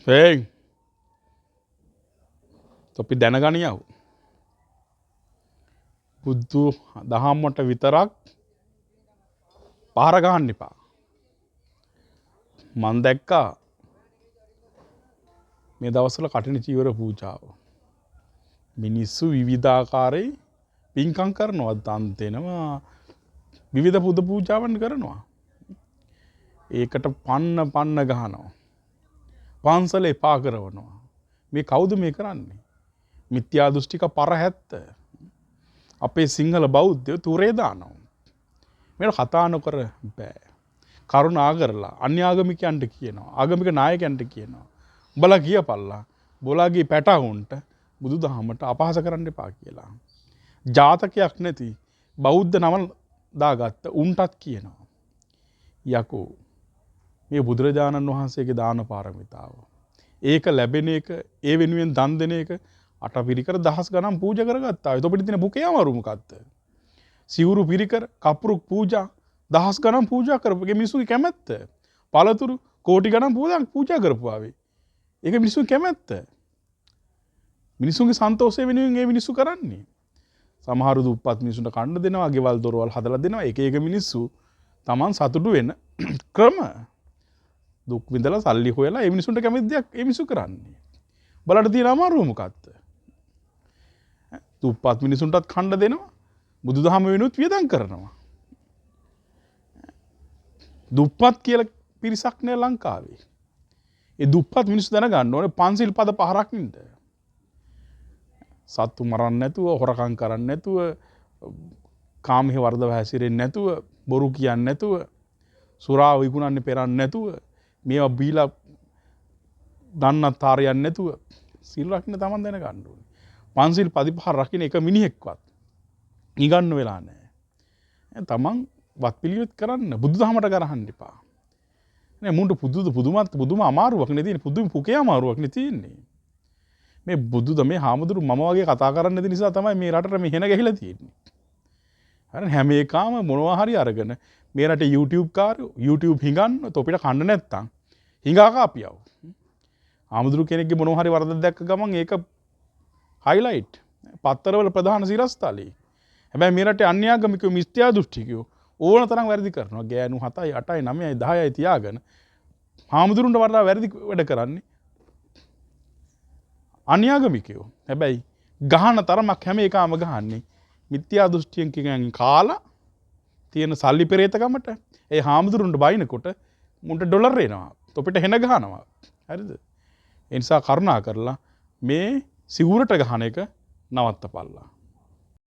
හේයි තොපි දැනගනියව. බුදු දහම්මට විතරක් පහර ගහන්න එපා. මං දැක්කා මේ දවස්වල කටින චීවර පූජාව. මිනිස්සු විවිධාකාරයේ පින්කම් කරනවා, දන් දෙනවා, විවිධ පුද පූජාවන් කරනවා. ඒකට පන්න පන්න ගහනවා. පන්සල එපා කරවනවා. මේ කවුද මේ කරන්නේ? මිත්‍යා දෘෂ්ටික පරහැත්ත. අපේ සිංහල බෞද්ධයෝ තුරේ දානවා. මේක කතා නොකර බෑ. කරුණා කරලා අන්‍යාගමිකයන්ට කියනවා, ආගමික නායකයන්ට කියනවා. උඹලා කියපල්ලා බොලාගේ පැටවුන්ට බුදුදහමට අපහාස කරන්න එපා කියලා. ජාතකයක් නැති බෞද්ධ නම දාගත්ත උන්ටත් කියනවා. යකෝ මේ බුදුරජාණන් වහන්සේගේ දාන පාරමිතාව. ඒක ලැබෙන එක, ඒ වෙනුවෙන් දන් දෙන එක අට පිරිකර දහස් ගණන් පූජා කරගත්තා. එතකොට තියෙන බුකේ අමාරු මොකද්ද? සිවුරු පිරිකර, කපුරු පූජා දහස් ගණන් පූජා කරපු ඒ මිනිස්සුගේ කැමැත්ත. පළතුරු කෝටි ගණන් පූජා කරපු ආවේ. ඒක මිනිස්සුගේ කැමැත්ත. මිනිස්සුන්ගේ සන්තෝෂය වෙනුවෙන් ඒ මිනිස්සු කරන්නේ. සමහරු දුප්පත් මිනිස්සුන්ට කන්න දෙනවා, ගෙවල් දොරවල් හදලා දෙනවා. එක එක මිනිස්සු Taman සතුටු වෙන ක්‍රම දුක් විඳලා සල්ලි හොයලා ඒ මිනිස්සුන්ට කැමති දෙයක් ඒ මිනිස්සු කරන්නේ. බලන්න තියෙන අමාරුව මොකද්ද? දුප්පත් මිනිසුන්ටත් කන්න දෙනවා, බුදුදහම වෙනුත් වියදම් කරනවා. දුප්පත් කියලා පිරිසක් නෑ ලංකාවේ. ඒ දුප්පත් මිනිස්සු දැනගන්න ඕනේ පන්සිල් පද පහරක් නින්ද. සත්තු මරන්න නැතුව, හොරකම් කරන්න නැතුව, කාමයේ වර්ධව හැසිරෙන්නේ නැතුව, බොරු කියන්නේ නැතුව, සුරා විකුණන්නේ පෙරන්නේ නැතුව, මේවා බීලා දන්නත් තාරයන් නැතුව සිල් රකින්න තමන් දැනගන්න ඕනේ. පන්සිල් පදි පහ රකින්න එක මිනිහෙක්වත් ඉගන්න වෙලා නැහැ. තමන් වත් පිළිවෙත් කරන්න බුදුදහමට ගරහන්න එපා. නේ මුන්ට පුදුම අමාරුවක් නේ තියෙන්නේ. පුදුම පුකේ අමාරුවක් නේ තියෙන්නේ. මේ බුදුද මේ හාමුදුරු මම වගේ කතා කරන්න නැති නිසා තමයි මේ රටට මේ හෙන ගැහිලා තියෙන්නේ. හරි හැම එකම මොනවා හරි අරගෙන මේ රටේ YouTube කාරයෝ YouTube හිඟන්න තොපිට කන්න නැත්තම් හිඟා කාපියව. හාමුදුරු කෙනෙක්ගේ මොනවා හරි වරදක් දැක්ක ගමන් ඒක හයිලයිට් පත්තරවල ප්‍රධාන සිරස්තලේ. හැබැයි මේ රටේ අන්‍යාගමිකයෝ මිත්‍යා දෘෂ්ටිකයෝ ඕන තරම් වැරදි කරනවා. ගෑනු 7යි 8යි 9යි 10යි තියාගෙන හාමුදුරුන්ට වඩා වැරදි වැඩ කරන්නේ අන්‍යාගමිකයෝ. හැබැයි ගහන තරමක් හැම එකම ගහන්නේ මිත්‍යා දෘෂ්ටියෙන් කියන කාලා තියෙන සල්ලි පෙරේතකමට ඒ හාමුදුරුන්ට බයිනකොට මුන්ට ඩොලර් එනවා. තොපිට හෙන ගහනවා. හරිද? ඒ නිසා කරුණා කරලා මේ සිවුරට ගහන එක නවත්තපල්ලා.